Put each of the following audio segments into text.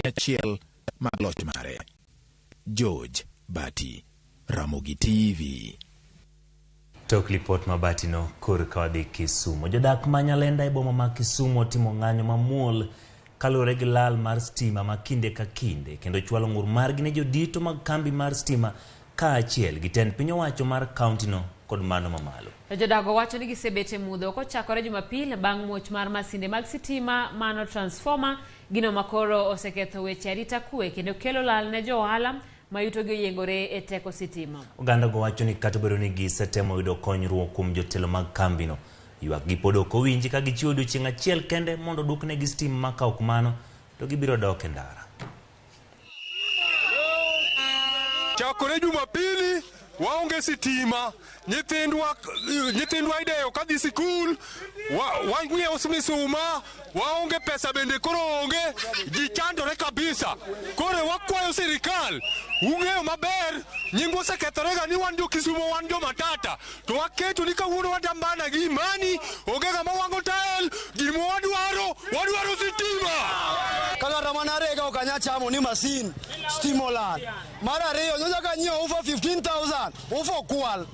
101 mag loch mare. George Bati, Ramogi TV. Tok lipot mabatino korka wadhi Kisumu. Jodak ma Nyalenda e boma ma Kisumu otimo ng'anyo mamuol kaluwore gi lal mar stima ma kinde ka kinde kendo chwalo ng'ur margi ne jodito mag kambi mar stima kaachiel gi tend piny owacho mar kauntino kod mano mamalo. To jodago wacho ni gisebet e mudho kochakore Jumapil bang' muoch mar masinde mag sitima mano transformer, gino makoro oseketho weche arita kwe kendo kelo lal ne jo ohala ma yutogi oyiengore e teko sitima. Oganda go wacho ni kata obedo ni gisetemo yudo konyruok kuom jotelo mag kambino, ywakgi pod ok owinji ka gichiwo odiochieng' achiel kende mondo odwoknegi stima ma ka ok mano to gibiro dok e ndara. Chakore Jumapili waonge sitima, nyithindwa nyithindwa ideyo kadhi sikul, wang'iewo misuma, waonge pesa bende koro onge, ji chandore kabisa. Koro wakwayo sirikal, ung'eyo maber, nyingwa osekethore ga ni wan jo Kisumo wan jo matata, to waketo ni kawuono watambana gi imani, onge ng'ama wang'o tael, gima wadwaro, wadwaro sitima. Kata mana rega ok anyal chamo ni masin stima olal. Mar ariyo nyocha kanyiewo ufa 15,000 ufa okwal.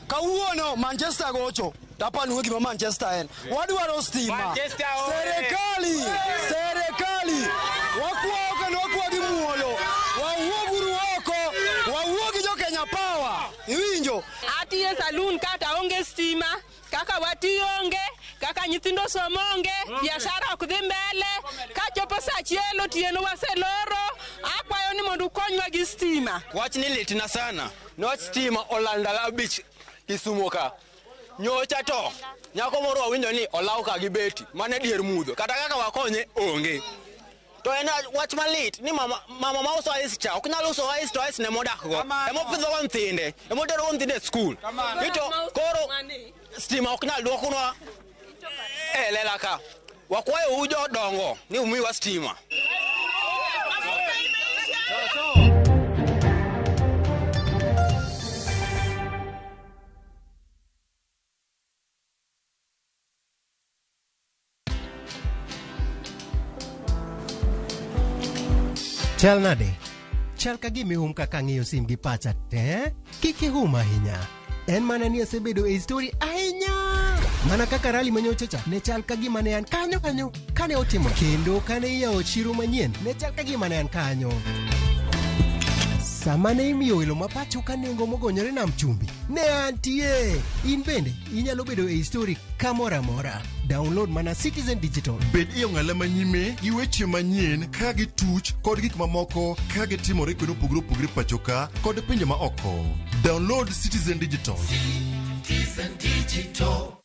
Kawuono Manchester gocho tapaluongo gima Manchester en. Wadwaro stima. Serikali, serikali wakwayo kendo wakwayo gi muolo. Wawuog uru oko, wawuog gi jo Kenya Power. Iwinjo? Atiyo e saloon kata onge stima, kaka watiyo onge, kaka nyithindo somo onge, biashara ok dhi mbele. Kachopo saa achiel otieno waseloro, akwayo ni mondo ukonywa gi stima. Wach ni litna sana. Niwach stima olal ndalo abich Kisumo ka. Nyocha to nyako moro wawinjo ni olaw ka gi beti mana e dier mudho. Kata kaka wakonye onge. To en wach malit ni mama, mama ma uso ice cha ok nyal uso ice to ice ne modak go. Ema opidho go nyithinde, ema otero go nyithinde e skul. Ito koro stima ok nyal duoknwa e lela ka. Wakwayo u jodongo ni umiwa stima. Chal nade? Chal ka gima ihum kaka ang'iyo sim gi pacha te. Kik ihum ahinya. En mana ni asebedo e story ahinya. Mana kaka rally manyocha cha ne chal ka gima ne an kanyo kanyo kane otimo kendo kane iyawo chiro manyien ne chal ka gima ne an kanyo. Sama ne imiyo welo ma pacho ka nengo mogonyore nam chumbi ne antie. In bende inyalo bedo e story kamoro amora. Download mana Citizen Digital. Bed e ong'ala manyime gi weche manyien ka gituch kod gik mamoko ka gitimore kuonde mopogore opogore pacho ka kod pinje ma oko. Download Citizen Digital. Citizen Digital.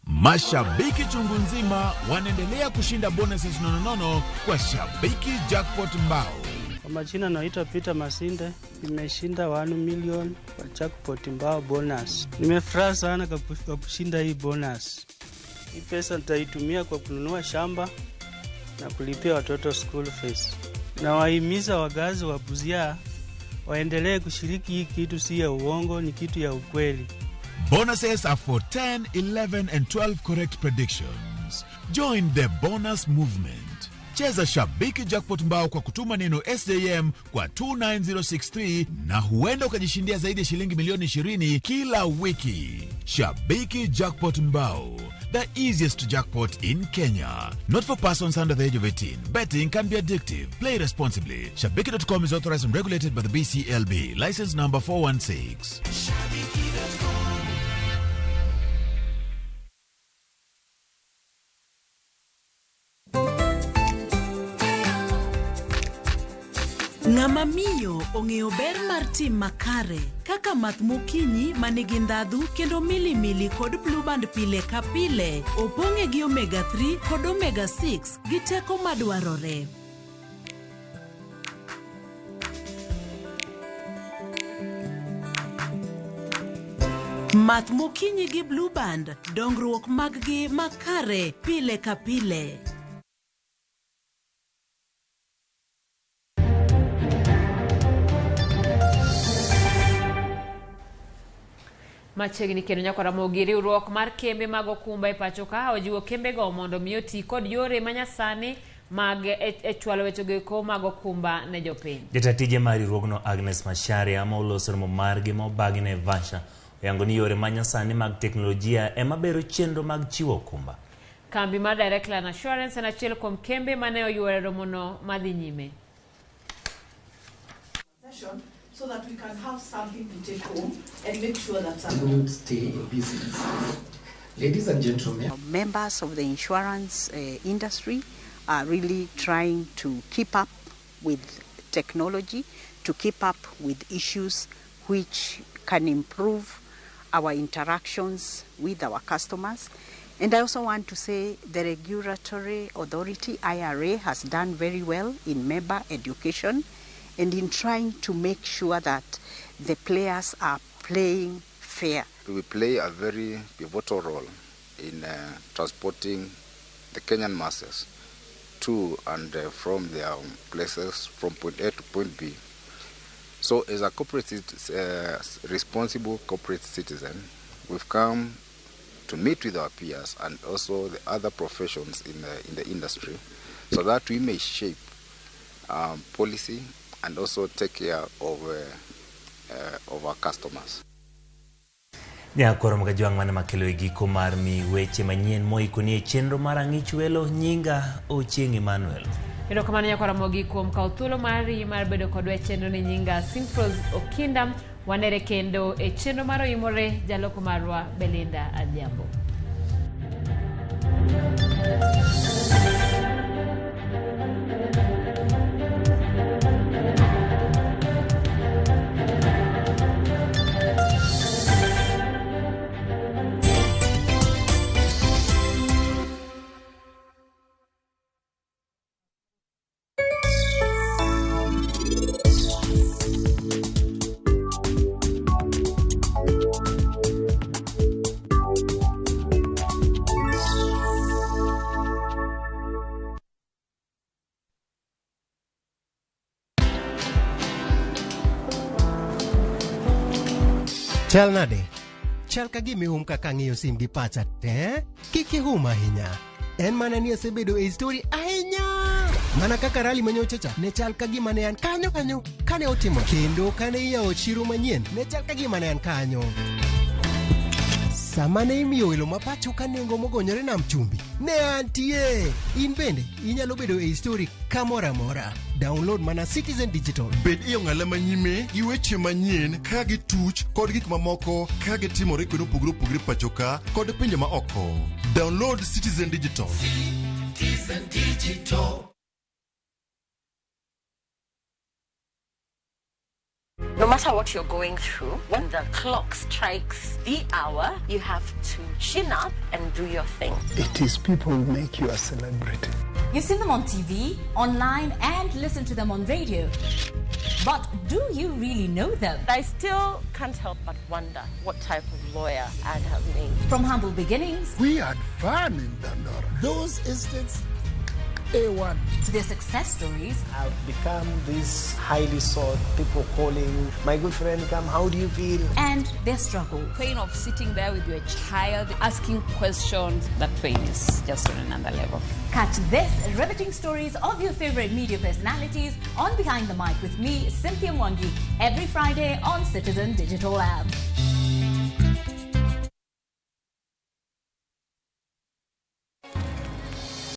Mashabiki chungu nzima wanaendelea kushinda bonuses nononono kwa Shabiki Jackpot Mbao. Kwa majina naitwa Peter Masinde, nimeshinda 1 million kwa jackpot mbao bonus. Nimefurahi sana kwa kushinda hii bonus. Hii pesa nitaitumia kwa kununua shamba na kulipia watoto school fees. Nawahimiza wakazi wa Busia waendelee kushiriki hii kitu, si ya uongo, ni kitu ya ukweli. Bonuses are for 10, 11 and 12 correct predictions. Join the bonus movement. Cheza Shabiki Jackpot Mbao kwa kutuma neno SJM kwa 29063 na huenda ukajishindia zaidi ya shilingi milioni 20 kila wiki. Shabiki Jackpot Mbao, the easiest jackpot in Kenya. Not for persons under the age of 18. Betting can be addictive. Play responsibly. Shabiki.com is authorized and regulated by the BCLB. License number 416. Shabiki.com. Ng'ama miyo ong'eyo ber mar tim makare kaka math mokinyi manigi ndhadhu kendo milimili kod blueband pile ka pile opong'e gi omega 3 kod omega 6 gi teko madwarore. Math mokinyi gi blueband dongruok mag-gi makare pile ka pile. Machiegni kendo nyaka Ramogi, riwruok mar kembe mag okumba e pacho ka ojiwo kembego mondo mi oti kod yore manyasani mag e chwalo wechego eko mag okumba ne jopiny. Jata tije mar riwruogno Agnes Macharia ma oloso romo margi ma obagi Naivasha oyango ni yore manyasani mag teknolojia ema bero chenro mag chiwo okumba. Kambi mar Direct Line Assurance en achiel kuom kembe mane oyuoro e romono madhi nyime. So that we can have something to take home and make sure that continued stay in business. Ladies and gentlemen, members of the insurance industry are really trying to keep up with technology, to keep up with issues which can improve our interactions with our customers. And I also want to say the regulatory authority, IRA, has done very well in member education and in trying to make sure that the players are playing fair. We play a very pivotal role in transporting the Kenyan masses to and from their places, from point A to point B. So as a corporate responsible corporate citizen, we've come to meet with our peers and also the other professions in the industry, so that we may shape policy and also take care of our customers. Nyakoro Mgajwang' mane makelo e giko mar mi weche manyien moikoni e chenro mar Ang'ich Welo. Nyinga Ochieng' Emmanuel. Erokamano nyakora Ramogi kuom kawo thuolo mari mar bedo kodwa e chenro ni. Nyinga Simfros Okinda. Wanere kendo e chenro mar Oimore. Jaloko marwa Belinda Adhiambo. Chal nade? Chal ka gima ihum kaka ang'iyo sim gi pacha te? Kik ihum ahinya. En mana ni asebedo e story ahinya. Mana kaka rally manyocha cha ne chal ka gima ne an kanyo kanyo kane otimo, kendo kane iyawo chiro manyien ne chal ka gima ne an kanyo. Sama ne imiyo welo ma pacho ka nengo mogonyore nam chumbi ne antie. In bende inyalo bedo e story kamoro amora. Download mana Citizen Digital. Bed e ong'ala manyime gi weche manyien ka gituch kod gik mamoko ka gitimore kuonde mopogore opogore pacho ka kod pinje ma oko. Download Citizen Digital. Citizen Digital. No matter what you're going through, when the clock strikes the hour, you have to chin up and do your thing. It is people who make you a celebrity. You've seen them on TV, online, and listen to them on radio. But do you really know them? I still can't help but wonder what type of lawyer I'd have made. From humble beginnings. We had fun in Dandora. Those estates, A1. To their success stories. I've become this highly sought, people calling, my good friend, come, how do you feel? And their struggles. Pain of sitting there with your child, asking questions, that pain is just on another level. Catch this riveting stories of your favorite media personalities on Behind the Mic with me, Cynthia Mwangi, every Friday on Citizen Digital App.